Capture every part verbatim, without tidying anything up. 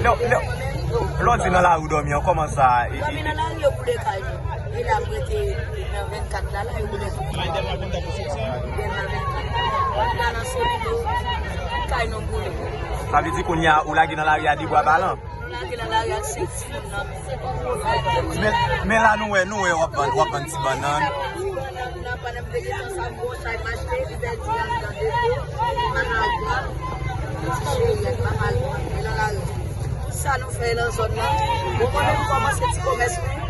Lè, lè, lè w di nan lari w dòmi an, kòman sa e? Dòmi nan lari, yo boule kay nou. E la m rete nan vennkat la, la yo boule kay. Dèlma vennkat. Mwen nan Solino, kay nou boule. Sa vle di kounye a ou lage nan lari a de bwa balan? Lage nan lari ak sèt timoun nan. Men, men la nou wè, nou wè w ap vann, w ap vann ti bannann. Nan pandan m te gentan sa, m gon chay m achte, li pèdi anndan depo, li pa nan lari a. Ti cheri a, li pa mal, li nan lari. Sa nou fè nan zòn nan. Bon, mwen menm m kòmanse ti komès mwen.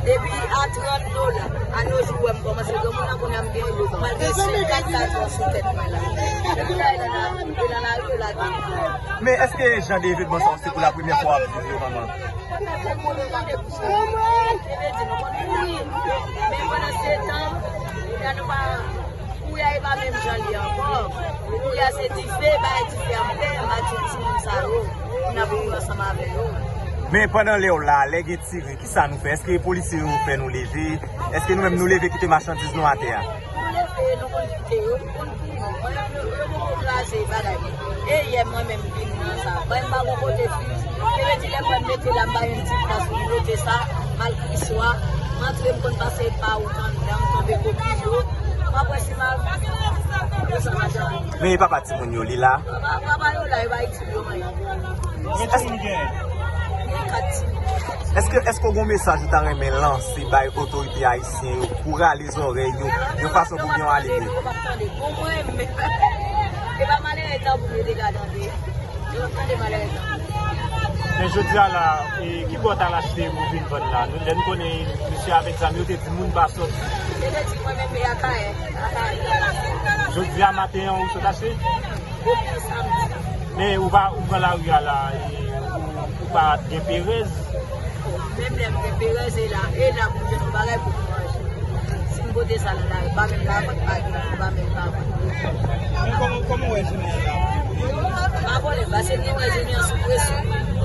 Depi a trant dola. A no jou wè m kòmanse granmoun nan kounye a m gen malgre senkant kat an sou tèt mwen la. Depi lè nan lari, lè nan lari, yo lage. Men èske jan de evenman sa se pou la premyè fwa w ap viv yo, manman? Mwen pa konn moun yo tande pou sa. Kile di nou konn kouri. Men pandan se tan, kounye a nou pa, kouri a e pa menm jan li ankò. Kouri a se dife, bay dife anpè, anba ti timoun sa yo. N ap viv ansanm avè yo. Men pandan lè w la, lè gen tire, kisa nou fè? Èske polisye yo fè nou leve? Èske nou menm nou leve kite machandiz nou atè a? Nou leve, nou konn kite yo, nou konn kouri. Mwen, yo, yo, yo kraze bagay. E yè mwen menm vin nan sa. Mwen, m pa gon kote fiz. Kile di lè mwen mete la, m ba yon ti plas pou m mete sa. Malgre swa, m antre, m konn pase pa ou anndan, m tonbe koki yo. M ap wè si m a, yo sa madan. Men papa timoun yo, li la? Papa, papa yo la, yo pa itil yo, mwen. Men timoun gen? Gen kat timoun. Èske, èske w gen yon mesaj ou ta renmen lanse bay otorite ayisyen yo pou rale zòrèy yo, yon fason pou gen yon alevye? Yo p ap tande. Bon, mwen menm, e pa malere tanbou yo te ka tande. Yo p ap tande malere tanbou. Men jodi a la, e, ki bò w t al achte pou w vin vann la? Nou, lè n konnen mesye avèk zam yo te di moun pa sot. Yo te di mwen menm e Akayè, Akayè. Jodi a maten an, ou sot achte? Depi samdi. Men ou pa, ou pran lari a la, e, ou pa gen perèz? Menm lè m gen perèz, e la, e la pou m jwenn yon bagay pou m manje. Si m pote sa nan lari, pa menm ka vann, pa gen, pa menm ka vann. Men kòman, kòman w wè jounen an la? Pa pwoblèm, pase m te wè jounen an sou presyon.